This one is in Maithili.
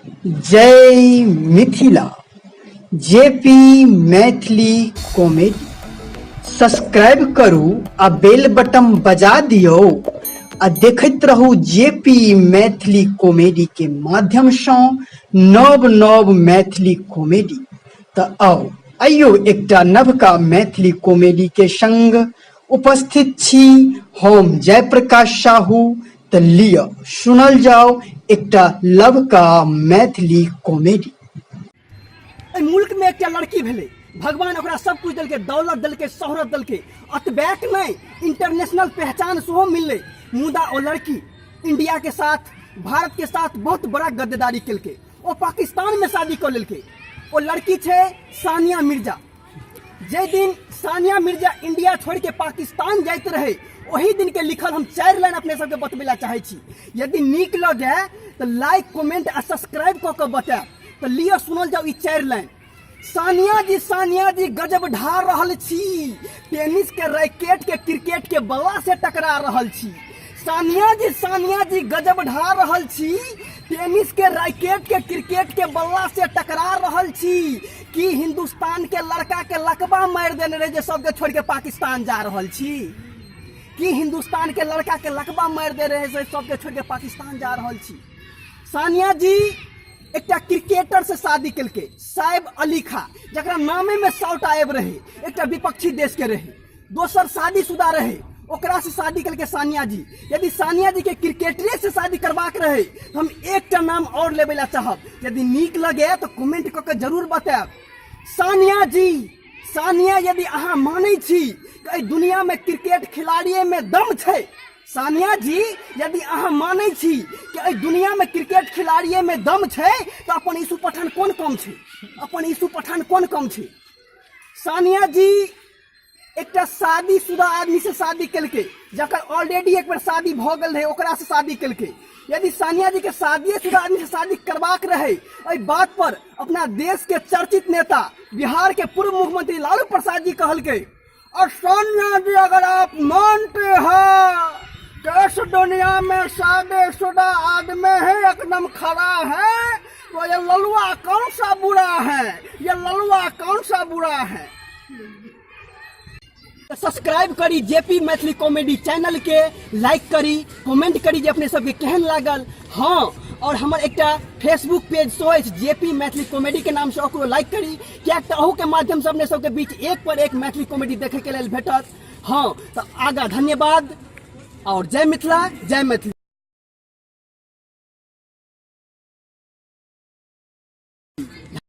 जय Mithila. JP Maithili comedy subscribe करू आ बेल बटन बजा दियौ आ देखैत रहू जेपी मैथिली कॉमेडी के माध्यम सँ नव नव मैथिली कॉमेडी। तऽ आउ आइयो एकटा नवका मैथिली कॉमेडी के संग उपस्थित छी हम जयप्रकाश साहू। तऽ लिअ सुनल जाओ एकटा लवका मैथिली कॉमेडी। एहि मुल्क में एकटा लड़की भेलै, भगवान ओकरा सब कुछ देलकै, दौलत देलकै, शोहरत देलकै, अतबैक नहि इंटरनेशनल पहचान सेहो मिललै। मुदा ओ लड़की इंडिया के साथ, भारत के साथ बहुत बड़ा गद्दारी केलकै। ओ पाकिस्तान में शादी कऽ लेलकै। ओ लड़की छै सानिया मिर्जा। जे दिन सानिया मिर्जा इंडिया छोड़ के पाकिस्तान जाइत रहे, ओही दिन के लिखल हम 4 लाइन अपने सबके बतबै ला चाहै छी। यदि नीक लगे तऽ लाइक, कमेंट आ सब्सक्राइब कऽ के बतायब। तऽ लिअ सुनल जाउ ई 4 लाइन। सानिया जी, सानिया जी गजब ढा रहल छी, टेनिस के रैकेट के क्रिकेट के बल्ला से टकरा रहल छी। सानिया जी, सानिया जी गजब ढा रहल छी, टेनिस के रैकेट के क्रिकेट के बल्ला से टकरा रहल छी। की हिंदुस्तान के लड़का के लकबा मारि देने रहे जे सबके छोड़ के पाकिस्तान जा रहल छी? की हिंदुस्तान के लड़का के लकबा मारि दे रहे से सबके छोड़ के पाकिस्तान जा रहल छी? सानिया जी एकटा क्रिकेटर से शादी केलकै, साहेब अली खां, जकरा नामे में सौटा आबि रहे, एकटा विपक्षी देश के रहे, दोसर शादीशुदा रहे, ओकरा से शादी केलकै सानिया जी। यदि सानिया जी के क्रिकेटरे से शादी करबाक रहे तो हम एकटा नाम और लेबै ला चाहब। यदि नीक लगे तो कमेंट कऽ के जरूर बतायब। सानिया जी, सानिया यदि अहाँ मानै छी कि एहि दुनिया में क्रिकेट खिलाड़िए में दम छै, सानिया जी यदि अहाँ मानै छी कि एहि दुनिया में क्रिकेट खिलाड़िए में दम छै, तो अपन ईसू पठान कोन कम छै? अपन ईसू पठान कोन कम छै? सानिया जी एकटा शादीशुदा आदमी से शादी केलकै, जकर ऑलरेडी एक बेर शादी भऽ गेल रहै, ओकरा से शादी केलकै। यदि सानिया जी के शादीशुदा आदमी से शादी करबाक रहे, एहि बात पर अपना देश के चर्चित नेता, बिहार के पूर्व मुख्यमंत्री लालू प्रसाद जी कहलकै, और सानिया जी अगर आप मानते हैं कि इस दुनिया में शादीशुदा आदमी ही एकदम खड़ा है, तो ये ललुआ कौन सा बुरा है? ये ललुआ कौन सा बुरा है? सब्सक्राइब करी जेपी मैथिली कॉमेडी चैनल के, लाइक करी, कमेंट करी जे अपने सबके केहन लागल। हाँ, और हमर एकटा फेसबुक पेज सेहो अछि जेपी मैथिली कॉमेडी के नाम से, ओकरो लाइक करी, किएक तऽ अहू के माध्यम से अपने सबके बीच एक पर एक मैथिली कॉमेडी देखे के लेल भेटत। हाँ, तऽ आगा धन्यवाद और जय मिथिला, जय मैथिली।